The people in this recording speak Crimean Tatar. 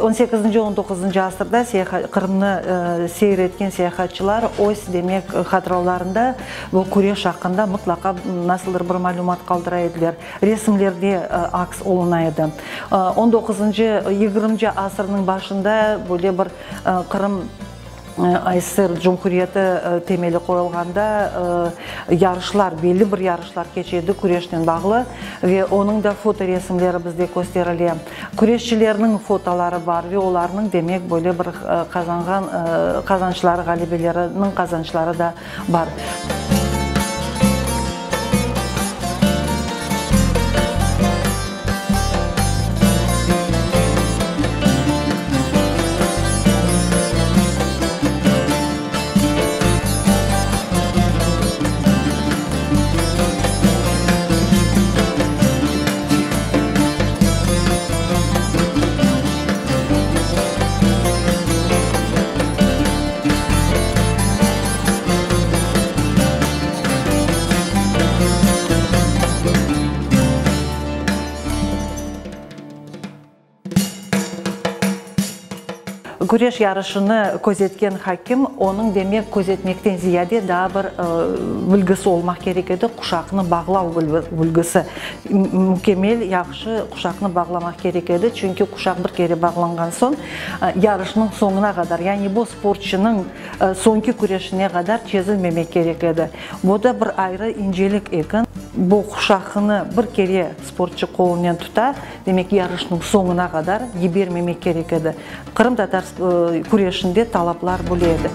On sekizinci, on doquzıncı asırda Qırımnı seyir etken seyahatçılar öz, demek, hatıralarında bu küreş aqqında mıtlaqa nasıldır bir malümat qaldıra ediler, resimlerde aks oluna edi. On doquzıncı, yigirminci asırnıñ başında böyle bir Qırım ASSR Cumhuriyeti temeli qoyulğanda yarışlar, belli bir yarışlar keçe edi küreşnen bağlı ve onıñ da fotoresimleri bizde kösterile. Küreşçilerniñ fotoları bar ve olarnıñ, demek, böyle bir qazanğan qazançları, ğalebeleriniñ qazançları da bar. Küreş yarışını közetken hakim, onıñ, demek, közetmekten ziyade daa bir bilgisi olmaq kerek edi, quşaqnı bağlav bilgisi. Mükemmel, yahşı quşaqnı bağlamaq kerek edi, çünki quşaq bir kere bağlanğan soñ, yarışnıñ soñuna qadar, yani bu sportçunıñ soñki küreşine qadar çezilmemek kerek edi. Bu da bir ayrı incelik eken. Bu quşaqnı bir kere sportçu qolunen tuta, demek, yarışnıñ soñuna qadar yibermemek kerek edi. Qırımtatar küreşinde talaplar böyle edi.